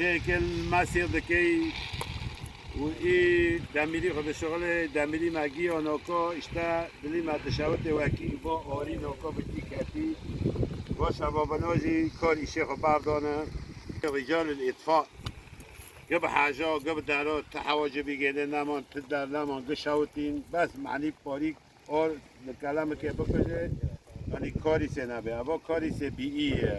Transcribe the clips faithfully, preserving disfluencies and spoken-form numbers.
Yê ke mesîr dikey û î demîrî xwe dişixilê, demîrî me giya noko, îşte dilî me dişewitê wekî bo orî noko bi tî ketî. Bo sebebino jî kar îşê xwe berdane. Rîcal îtfa. Gi bi heja, gi bi dero, ti hewa ji bî gêde neman, ti der neman, gi şewitîn, bes manî parîk or li kelemekê bikuje, yanî karîsê nebe. Eva karîsê bîî ye.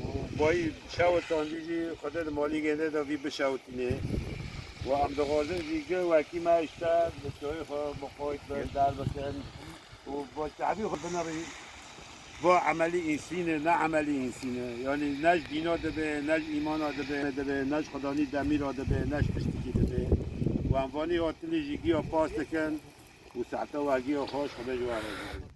Û bayî şewitandî jî Xwedê di malî gêde de vî bişewitînê. Û em dixwazin jî gi wekî me îşte li toyê xwe bi qoyt bi der bikin. Û bo çavî xwe binerî. Va emelî însîne, ne emelî însîne. Yanî ne ji dîna dibe, ne ji îmana dibe, dibe, ne ji Xudanî demîra dibe, ne ji tiştikî dibe. Û em vanî hatinî jî giya pas dikin û sehta we giya xweş, Xwedê ji we razî be.